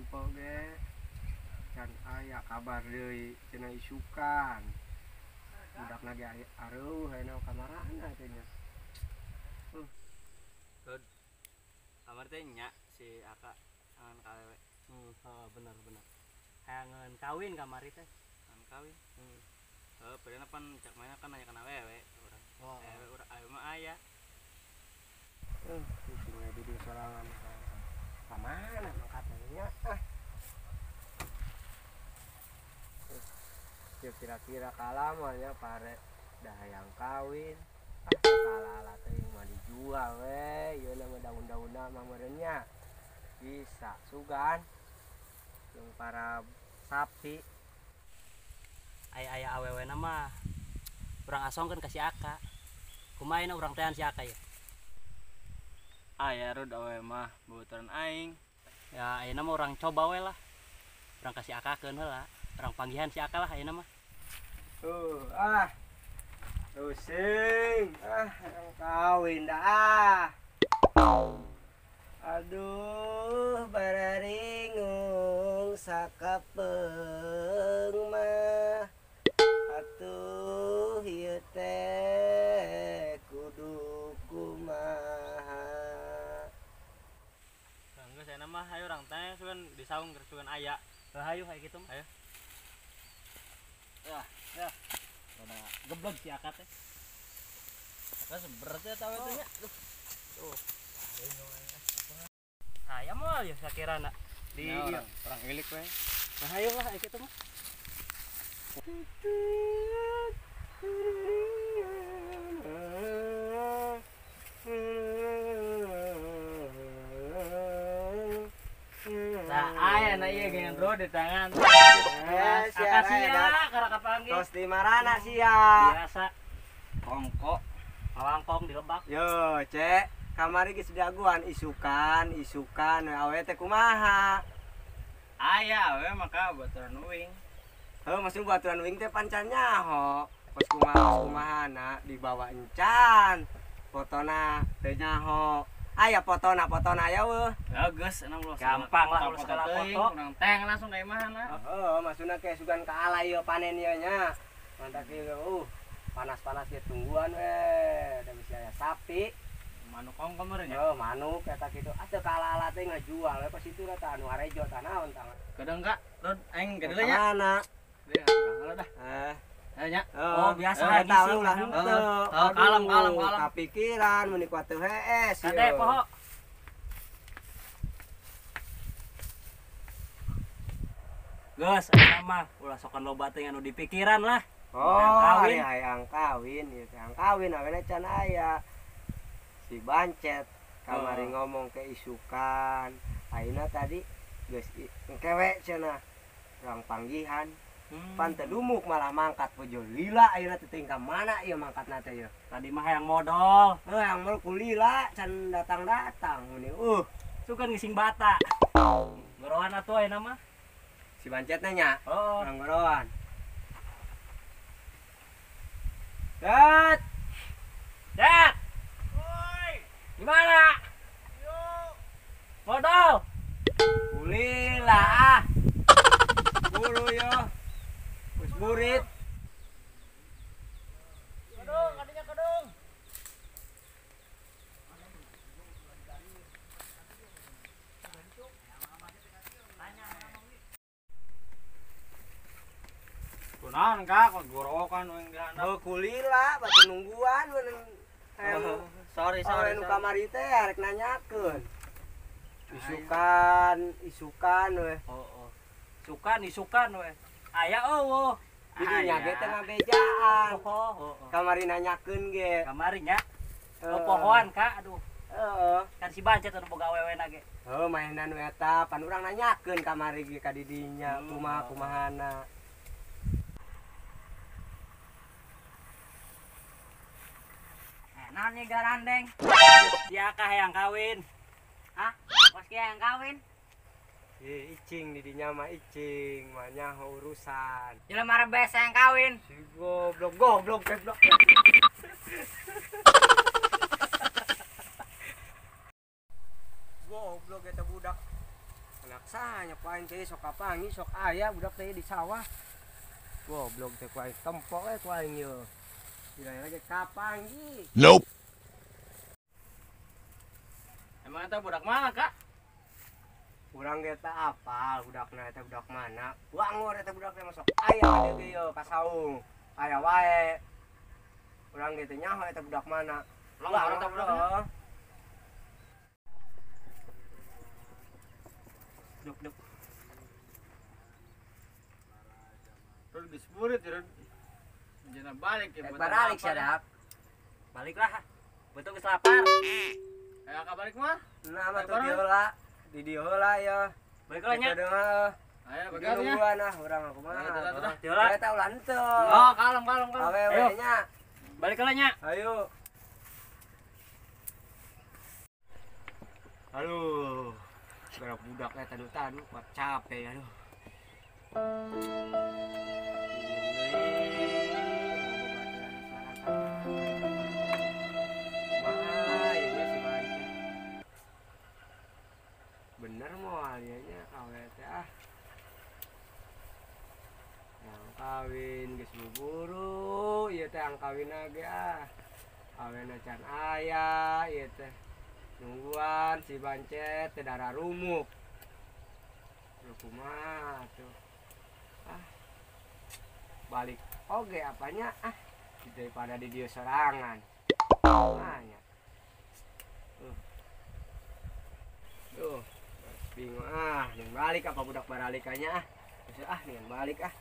Tempo ge can aya kabar deui cenah isukan. Budak lagi areuh ayeuna kamarana teh nya. Rod. Kamar teh nya si Aka angan kawewe. Oh, bener bener. Hayangeun kawin kamari teh. Angan kawin. Heuh, padahal pan cak mana kan nanya kana wewe urang. Oh. Awewe urang awewe mah aya. Pusing we di sorangan. Kamana mangkatnya ah. Ya kira-kira kalamanya pare dah hayang kawin. Ah, kalah teh mah dijual we, ieu mah daun-daunna mah meureun nya. Bisa sugan jeung para sapi. Aya-aya awewena mah urang asongkeun ka si Aka. Kumaha ayeuna urang tean si Aka ya? Aya Rod awewe mah babaturan aing. Ya ayeuna mah urang coba we lah. Urang ka si Aka keun heula. Urang panggihan si Aka lah ayeuna mah. Ah. Pusing. Ah, hayang kawin dah ah. Aduh, bararingung sakapeung mah. Atuh ieu teh kudu kumaha. Geus ayeuna mah hayu urang teh sugan di saung keur sugan aya. Heuh hayu hayu kitu mah. Hayu. Ya, ya. Rada geblog si Aka teh. Aka berat ya tawe teh nya. Tuh. Aya moal ya sakirana. Di ya, orang ilik we. Nah hayu lah kitu mah. Nah, aya na ieu gengan bro di tangan. Eh, sia karena kapanggih. Tos di marana sia. Biasa. Kongko, malangkong di lebak. Yo, Cek, kamari geus jagoan isukan, isukan awe teh kumaha? Aya awe maka baturan uing. Heuh, maksud baturan uing teh pancan nyaho. Kos kumaha kumahana dibawa encan. Fotona teu nyaho. Aya fotona, fotona aya weuh. Ya geus enam ulah gampang lah ulah segala foto. Urang teng langsung ka imahna. Heeh, maksudna ke sugan ka ala ieu panen ieu nya. Mantak ieu panas-panas ge tungguan we, da bisi aya sapi. Manuk kongko meureun nya. Heuh, manuk eta kitu. Ah teu ka ala-ala teh ngajual we pas itu tah anu harejo tah naon tah. Kadang Kak, Rod aing ka dieu nya. Mana? Deui heula dah. Eh. Nya. Oh, biasa lagi sih ulah henteu. Kalem kalem kalem. Kapikiran mun kuat teu hees. Kade poho. Geus ayeuna mah ulah sokan loba teh anu dipikiran lah. Oh, kawin. Hayang kawin ieu teh hayang kawin awena can aya. Si Bancet kamari ngomong ke isukan. Ayeuna tadi geus engkewe cenah. Urang panggihan. Pan teu dumuk malah mangkat pojo lila ayeuna teh ka mana ieu mangkatna teh ieu. Tadi mah hayang modol. Heuh, hayang modol kulila can datang-datang meni. Sugan ngising bata. Goroan atuh ayeuna mah. Si Bancetna nya. Oh, urang goroan. Dat. Dat. Woi. Gimana? Yo. Modol. Kulila ah. Buru yo. Wis burit. Kedung, kadinya kedung. Kunaon Kak, kok gorokan uing di handap. Heuh kulila batu nungguan mun. Sorry sorry. Nu kamari teh arek nanyakeun. Isukan, isukan we. Oh, oh. Sukan, isukan we. Aya eueuh. Di dinya ge teh ngabejaan. Oh. Kamari nanyakeun ge. Kamari nya. Oh, pohoan Kak, aduh. Heeh. Kan si Bancet anu boga awewena ge. Heuh, mainan we eta pan urang nanyakeun kamari ge ka didinya, kumaha kumahana. Naon nih garandeng? Si Aka hayang kawin. Hah? Kos ki hayang kawin? Ih, icing di dinya mah icing, mah nyaho urusan. Jelema rebes hayang kawin. Si goblok, goblok, goblok. Goblok eta budak. Anak sanya ku aing teh sok kapangi sok aya budak teh di sawah. Goblok teh ku aing tempok we ku aing ye. Tidak lagi kapangi. Nope. Emang eta budak mana, Kak? Urang ge teh apal budakna eta budak mana. Bangor eta budak teh masuk aya ka dieu ge ka saung. Aya wae. Urang ge teh nyaho eta budak mana. Bangor eta budakna. Duk duk. Terus geus burit ya. Jangan balik ya. Balik sia. Baliklah. Betul geus lapar. Ayo ka balik mah. Nah, mah tuh dieu heula. Di dieu heula ya. Balik lah nya. Ayo bagas nya. Nungguan ah urang kumaha. Dieu heula. Eta ulah henteu. Oh, kalem kalem kalem. Awewe nya. Balik heula nya. Ayo. Aduh. Gara budak eta tadu kuat capek aduh. Bener moal ieu nya awe teh ah. Yang kawin geus buburu ieu teh ang kawinna ge ah. Awena can aya ieu teh. Nungguan si Bancet teh darah rumuk. Lu kumaha tuh. Ah. Balik oge apanya ah daripada di dieu sorangan. Banyak. Tuh. Bingung ah, yang balik apa budak baralikannya ah. Terus ah, yang balik ah.